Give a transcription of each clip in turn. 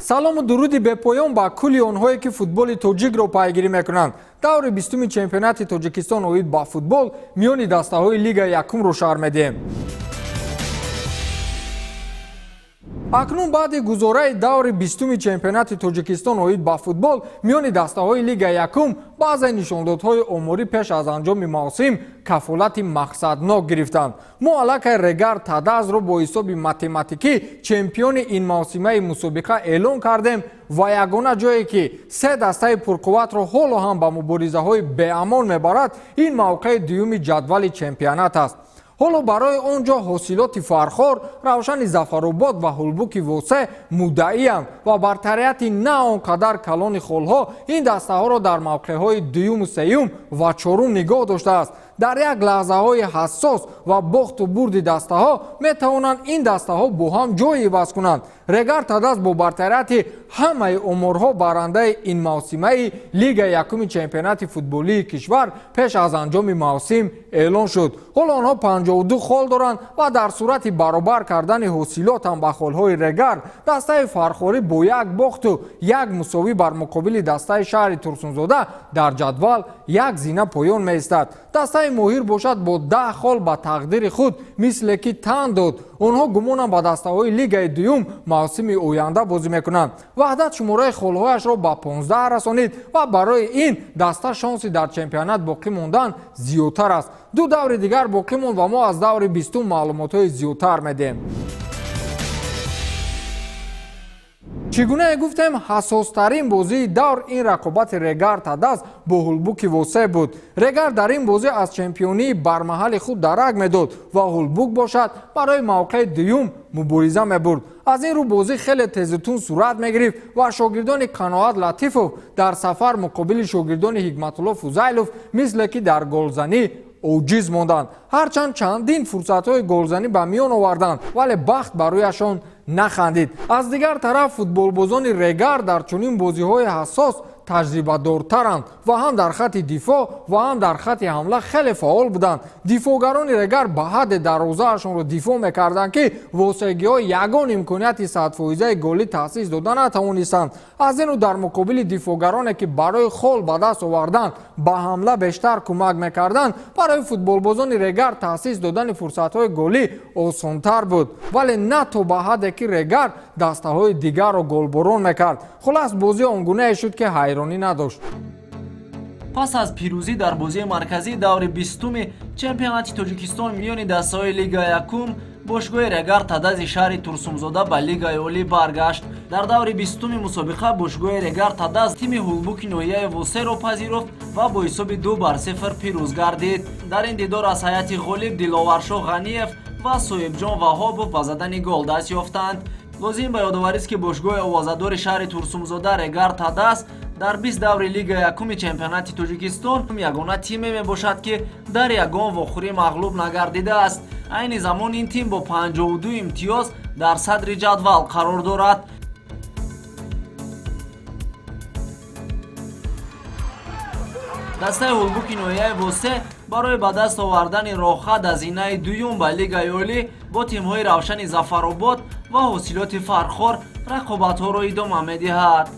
Салому дуруди бепоён ба кулли онҳое, ки футболи тоҷикро пайгирӣ мекунанд. Даври 20-уми чемпионати Тоҷикистон оид ба футбол миёни дастаҳои Лигаи якумро шарҳ медиҳем. Акнун баъди гузораи даври 20-уми чемпионати Тоҷикистон оид ба футбол миёни дастаҳои Лигаи якум, баъзе нишондодҳои оморӣ пеш аз анҷоми мавсим кафолати мақсаднок гирифтанд. Мо аллакай Регар Тадазро бо ҳисоби математикӣ чемпиони ин мавсимаи мусобиқа эълон кардем ва ягона ҷое, ки се дастаи пурқувватро ҳоло ҳам ба муборизаҳои беамон мебарад, ин мавқеи дуюми ҷадвали чемпионат аст. Ҳоло барои он ҷо Ҳосилоти Фархор, Равшани Зафаробод ва Ҳулбуки Восе муддаиянд ва бартарияти на он қадар калони холҳо ин дастаҳоро дар мавқеъҳои дуюму, сеюм ва чорум нигоҳ доштааст. Дар як лаҳзаҳои ҳассос ва бохту бурди дастаҳо метавонанд ин дастаҳо бо ҳам ҷой иваз кунанд. Регар Тадаз бо бартарияти ҳамаи оморҳо барандаи ин мавсимаи Лигаи якуми чемпионати футболии кишвар пеш аз анҷоми мавсим эълон шуд. Ҳоло онҳо 52 хол доранд ва дар сурати баробар кардани ҳосилот ҳам ба холҳои Регар, дастаи фархорӣ бо як бохту як мусовӣ бар муқобили дастаи шаҳри Турсунзода дар ҷадвал як зина поён меистад. Дастаи Моҳир бошад, бо 10 хол ба тақдири худ мисле ки тан дод. Онҳо гумонам ба дастаҳои лигаи дуюм мавсими оянда бозӣ мекунанд. Ваҳдат шумораи холҳояшро ба 15 расонид ва барои ин даста шонси дар чемпионат боқӣ мондан зиёдтар аст. Ду даври дигар боқӣ монд ва мо аз даври 20-ум маълумотҳои зиёдтар медиҳем. Чӣ гунае гуфтем, ҳассостарин бозии давр ин рақобати Регар Тадаз бо Ҳулбуки Восе буд. Регар дар ин бозӣ аз чемпионии бармаҳали худ дарак медод ва Ҳулбук бошад, барои мавқеи дуюм мубориза мебурд. Аз ин рӯ бозӣ хеле тезутун сурат мегирифт ва шогирдони Қаноат Латифов дар сафар муқобили шогирдони Ҳикматулло Фузайлов мисле ки дар голзанӣ оҷиз монданд. Ҳарчанд чандин фурсатҳои голзанӣ ба миён оварданд, вале бахт ба рӯяшон нахандид. Аз дигар тараф, футболбозони Регар дар чунин бозиҳои ҳассос таҷрибадортаранд ва ҳам дар хатти дифоъ ва ҳам дар хатти ҳамла хеле фаъол буданд. Дифоъгарони Регар ба ҳадде дарвозаашонро дифоъ мекарданд, ки восегиҳо ягон имконияти садфоизаи голӣ таъсис дода натавонистанд. Аз ин рӯ дар муқобили дифоъгароне, ки барои хол ба даст овардан ба ҳамла бештар кӯмак мекарданд, барои футболбозони Регар таъсис додани фурсатҳои голӣ осонтар буд, вале на то ба ҳадде, ки Регар дастаҳои дигарро голборон мекард. Хулас, бозӣ он гунае шуд, ки ҳайронӣ надошт. Пас аз пирӯзӣ дар бозии марказии даври 20-уми чемпионати Тоҷикистон миёни дастаҳои Лигаи якум, бошгоҳи Регар Тадази шаҳри Турсунзода ба Лигаи олӣ баргашт. Дар даври 20-уми мусобиқа бошгоҳи Регар Тадаз тими Ҳулбуки ноҳияи Восеро пазируфт ва бо ҳисоби 2-0 пирӯз гардид. Дар ин дидор аз ҳайати ғолиб Диловаршоҳ Ғаниев ва Соҳибҷон Ваҳобов ба задани гол даст ёфтанд. Лозим ба ёдоварист, ки бошгоҳи овозадори шаҳри Турсунзода Регар Тадаз дар 20 даври Лигаи якуми чемпионати Тоҷикистон ягона тиме мебошад, ки дар ягон вохӯрӣ мағлуб нагардидааст. Айни замон ин тим бо 52 имтиёз дар садри ҷадвал қарор дорад. Дастаи Ҳулбуки ноҳияи Восе барои ба даст овардани роҳхат аз зинаи дуюм ба Лигаи олӣ бо тимҳои Равшани Зафаробод ва Ҳосилоти Фархор рақобатҳоро идома медиҳад.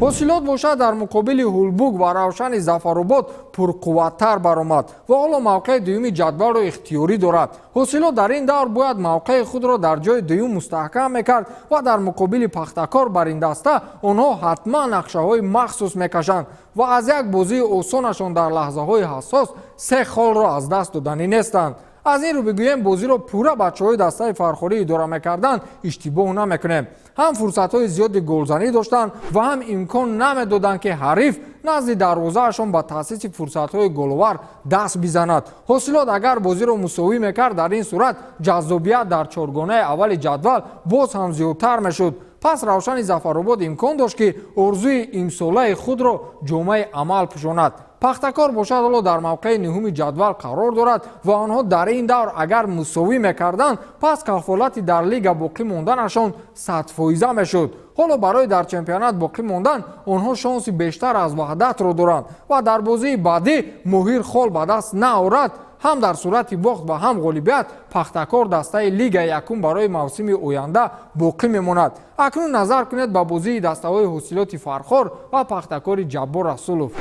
Ҳосилот бошад, дар муқобили Ҳулбук ва Равшани Зафаробод пурқувваттар баромад ва ҳоло мавқеи дуюми ҷадвалро ихтиёрӣ дорад. Ҳосилот дар ин давр бояд мавқеи худро дар ҷои дуюм мустаҳкам мекард ва дар муқобили Пахтакор бар ин даста онҳо ҳатман нақшаҳои махсус мекашанд ва аз як бозии осонашон дар лаҳзаҳои ҳассос се холро аз даст доданӣ нестанд. Аз ин рӯ бигӯем, бозиро пурра бачаҳои дастаи фархорӣ идора мекарданд, иштибоҳ намекунем. Ҳам фурсатҳои зиёди голзанӣ доштанд ва ҳам имкон намедоданд, ки ҳариф назди дарвозаашон ба таъсиси фурсатҳои головар даст бизанад. Ҳосилот агар бозиро мусовӣ мекард, дар ин сурат ҷаззобият дар чоргонаи аввали ҷадвал боз ҳам зиёдтар мешуд. Пас Равшани Зафаробод имкон дошт, ки орзуи имсолаи худро ҷомаи амал пӯшонад. Пахтакор бошад, ҳоло дар мавқеи нуҳуми ҷадвал қарор дорад ва онҳо дар ин давр агар мусовӣ мекарданд, пас кафолати дар лига боқӣ монданашон 100-фоиза мешуд. Ҳоло барои дар чемпионат боқӣ мондан онҳо шонси бештар аз Ваҳдатро доранд ва дар бозии баъдӣ Моҳир хол ба даст наорад, ҳам дар сурати бохт ва ҳам ғолибият Пахтакор дастаи Лигаи якум барои мавсими оянда боқӣ мемонад. Акнун назар кунед ба бозии дастаҳои Ҳосилоти Фархор ва Пахтакори Ҷаббор Расулов.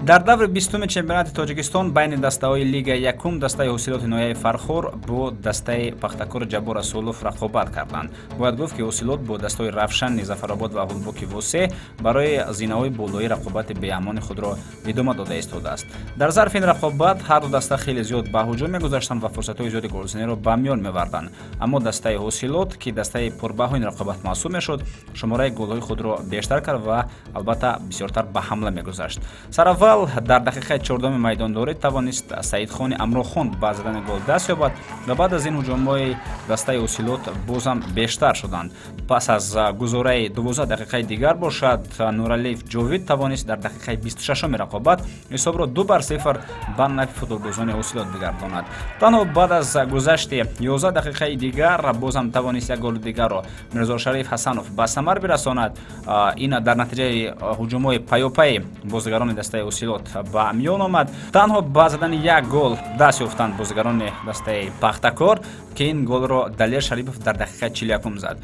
Дар даври 20-уми чемпионати Тоҷикистон байни дастаҳои Лигаи якум дастаи Ҳосилоти ноҳияи Фархор бо дастаи Пахтакори Ҷаббор Расулов рақобат карданд. Бояд гуфт, ки Ҳосилот бо дастаҳои Равшани Зафаробод ва Ҳулбуки Восе барои зинаҳои болоӣ рақобати беамони худро идома дода истодааст. Дар зарфи ин рақобат ҳар ду даста хеле зиёд ба ҳуҷум мегузаштанд ва фурсатҳои зиёди голзаниро ба миён меварданд. Аммо дастаи Ҳосилот, ки дастаи пурбаҳои ин рақобат маҳсуб мешуд, шумораи голҳои худро бештар кард ва албатта бисёртар ба ҳамла мегузашт. Сараввал дар дақиқаи 14-уми майдондорӣ тавонист Саидхони Амрохон ба задани гол даст ёбад ва баъд аз ин ҳуҷумҳои дастаи Ҳосилот бозам бештар шуданд. Пас аз гузораи 12 дақиқаи дигар бошад, Нуралиев Ҷовид тавонист дар дақиқаи 26-уми рақобат ҳисобро 2-0 ба нафи футболбозони Ҳосилот бигардонад. Танҳо баъд аз гузашти 11 дақиқаи дигар бозам тавонист як голи дигарро Мирзошариф Ҳасанов ба самар бирасонад. Ин дар натиҷаи ҳуҷумҳои паёпайи бозигарони дастаи Ҳосилот ба миён омад. Танҳо ба задани як гол даст ёфтанд бозигарони дастаи Пахтакор, ки ин голро Далер Шарипов дар дақиқаи 41-ум зад.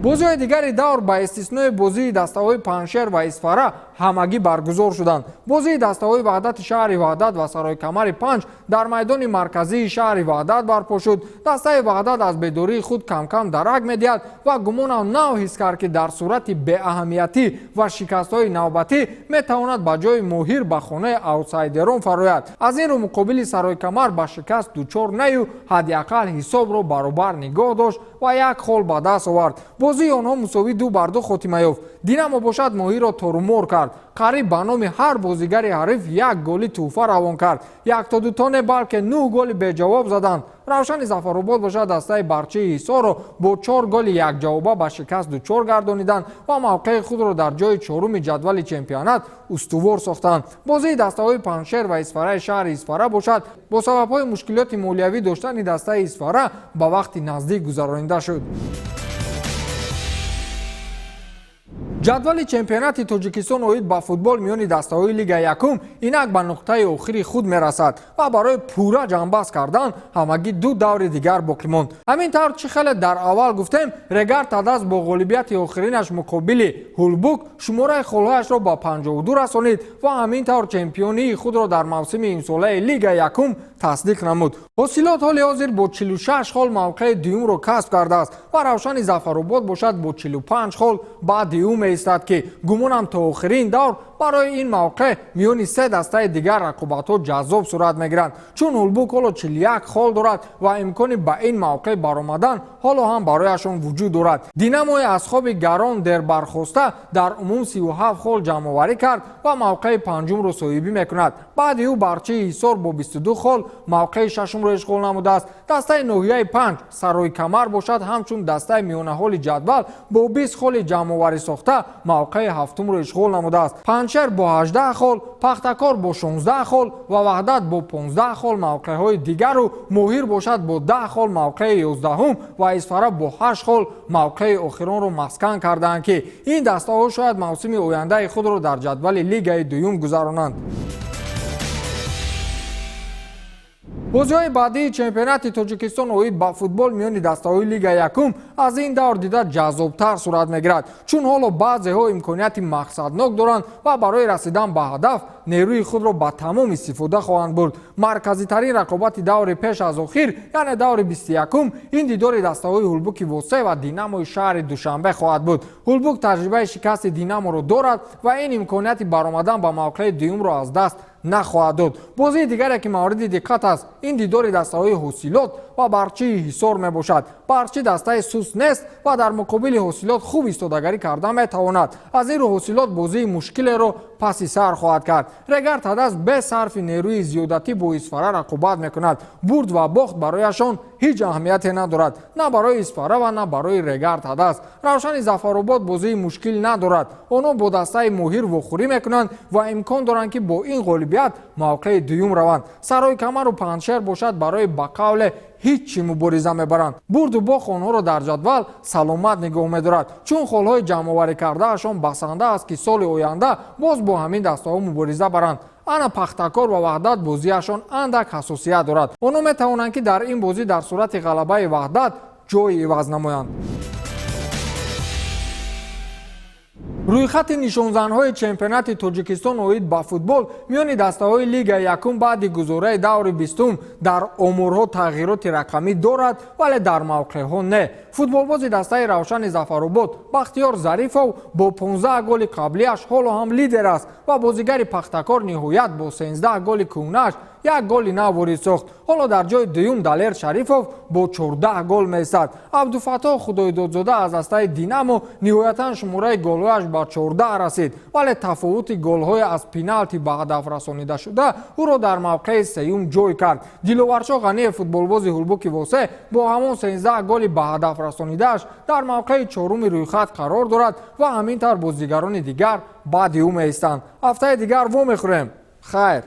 Бозиҳои дигари давр ба истиснои бозии дастаҳои Панҷшер ва Исфара ҳамагӣ баргузор шуданд. Бозии дастаҳои Ваҳдати шаҳри Ваҳдат ва Саройкамари Панҷ дар майдони марказии шаҳри Ваҳдат барпо шуд. Дастаи Ваҳдат аз бедории худ камкам дарак медиҳад ва гумонам нав ҳис кард, ки дар сурати беаҳамиятӣ ва шикастҳои навбатӣ метавонад ба ҷои Моҳир ба хонаи аутсайдерон фарояд. Аз ин рӯ муқобили Саройкамар ба шикаст дучор наю ҳадди ақал ҳисобро баробар нигоҳ дошт ва як хол ба даст овард. Бозии онҳо мусовӣ 2-2 хотима ёфт. Динамо бошад, Моҳирро торумор кард. Қариб ба номи ҳар бозигари ҳариф як голи тӯҳфа равон кард. Як то дуто не, балки нӯҳ голи беҷавоб заданд. Равшани Зафаробод бошад, дастаи Барчии Ҳисорро бо чор голи якҷавоба ба шикаст дучор гардониданд ва мавқеи худро дар ҷои чоруми ҷадвали чемпионат устувор сохтанд. Бозии дастаҳои Панҷшер ва Исфараи шаҳри Исфара бошад, бо сабабҳои мушкилоти молиявӣ доштани дастаи Исфара ба вақти наздик гузаронида шуд. Ҷадвали чемпионати Тоҷикистон оид ба футбол миёни дастаҳои Лигаи якум инак ба нуқтаи охири худ мерасад ва барои пурра ҷамъбаст кардан ҳамагӣ ду даври дигар боқӣ монд. Ҳамин тавр, чӣ хеле дар аввал гуфтем, Регар Тадаз бо ғолибияти охиринаш муқобили Ҳулбук шумораи холҳояшро ба 52 расонид ва ҳамин тавр чемпионии худро дар мавсими имсолаи Лигаи якум тасдиқ намуд. Ҳосилот ҳоли ҳозир бо 46 хол мавқеи дуюмро касб кардааст ва Равшани Зафаробод бошад, бо 45 хол баъди ӯ меистад, ки гумонам то охирин давр барои ин мавқеъ миёни се дастаи дигар рақобатҳо ҷаззоб сурат мегиранд, чун Ҳулбук ҳоло 41 хол дорад ва имкони ба ин мавқеъ баромадан ҳоло ҳам барояшон вуҷуд дорад. Динамои аз хоби гарон дербархоста дар умум 37 хол ҷамъоварӣ кард ва мавқеи панҷумро соҳибӣ мекунад. Баъди ӯ Барчии Ҳисор бо 22 хол мавқеи шашумро ишғол намудааст. Дастаи ноҳияи Панҷ Саройкамар бошад, ҳамчун дастаи миёнаҳоли ҷадвал бо 20 холи ҷамъоварӣ сохта мавқеи ҳафтумро ишғол намудааст. Панҷшер бо 18 хол, Пахтакор бо 16 хол ва Ваҳдат бо 15 хол мавқеъҳои дигару Моҳир бошад, бо 10 хол мавқеи 11-ум ва Исфара бо 8 хол мавқеи охиронро маскан кардаанд, ки ин дастаҳо шояд мавсими ояндаи худро дар ҷадвали лигаи дуюм гузаронанд. Бозиҳои баъдии чемпионати Тоҷикистон оид ба футбол миёни дастаҳои Лигаи якум аз ин давр дида ҷаззобтар сурат мегирад, чун ҳоло баъзеҳо имконияти мақсаднок доранд ва барои расидан ба ҳадаф нерӯи худро ба тамом истифода хоҳанд бурд. Марказитарин рақобати даври пеш аз охир, яъне даври 21-ум, ин дидори дастаҳои Ҳулбуки Восе ва Динамои шаҳри Душанбе хоҳад буд. Ҳулбук таҷрибаи шикасти Динаморо дорад ва ин имконияти баромадан ба мавқеи дуюмро аз даст нахоҳад дод. Бозии дигаре, ки мавриди диққат аст, ин дидори дастаҳои Ҳосилот Ва Барқчии Ҳисор мебошад. Барқчӣ дастаи суст нест ва дар муқобили Ҳосилот хуб истодагарӣ карда метавонад. Аз ин рӯ Ҳосилот бозии мушкилеро паси сар хоҳад кард. Регар Тадаз бе сарфи нерӯи зиёдатӣ бо Исфара рақобат мекунад. Бурд ва бохт барояшон ҳеҷ аҳамияте надорад, на барои Исфара ва на барои Регар Тадаз. Равшани Зафаробод бозии мушкил надорад. Онҳо бо дастаи Моҳир вохӯрӣ мекунанд ва имкон доранд, ки бо ин ғолибият мавқеи дуюм раванд. Сарои Камару Панҷшер бошад, барои ба қавле ҳеҷ чӣ мубориза мебаранд. Бурду бохт онҳоро дар ҷадвал саломат нигоҳ медорад, чун холҳои ҷамъоварӣ кардаашон басанда аст, ки соли оянда боз бо ҳамин дастаҳо мубориза баранд. Ана Пахтакор ва Ваҳдат бозиашон андак ҳассосият дорад. Онҳо метавонанд, ки дар ин бозӣ дар сурати ғалабаи Ваҳдат ҷой иваз намоянд. Рӯйхати нишонзанҳои чемпионати Тоҷикистон оид ба футбол миёни дастаҳои Лигаи якум баъди гузораи даври 20-ум дар оморҳо тағйироти рақамӣ дорад, вале дар мавқеъҳо не. Футболбози дастаи Равшани Зафаробод Бахтиёр Зарифов бо 15 голи қаблиаш ҳоло ҳам лидер аст ва бозигари Пахтакор ниҳоят бо 13 голи кӯҳнааш як голи нав ворид сохт. Ҳоло дар ҷои дуюм Далер Шарифов бо 14 гол меистад. Абдуфаттоҳ Худойдодзода аз дастаи Динамо ниҳоятан шумораи голҳояш ба 14 расид, вале тафовути голҳои аз пеналти ба ҳадаф расонида шуда ӯро дар мавқеи сеюм ҷой кард. Диловаршо Ғаниев, футболбози Ҳулбуки Восе, бо ҳамон 13 голи ба ҳадаф расонидааш дар мавқеи чоруми рӯйхат қарор дорад ва ҳамин тавр бозигарони дигар баъди ӯ меистанд. Ҳафтаи дигар вомехӯрем. Хайр.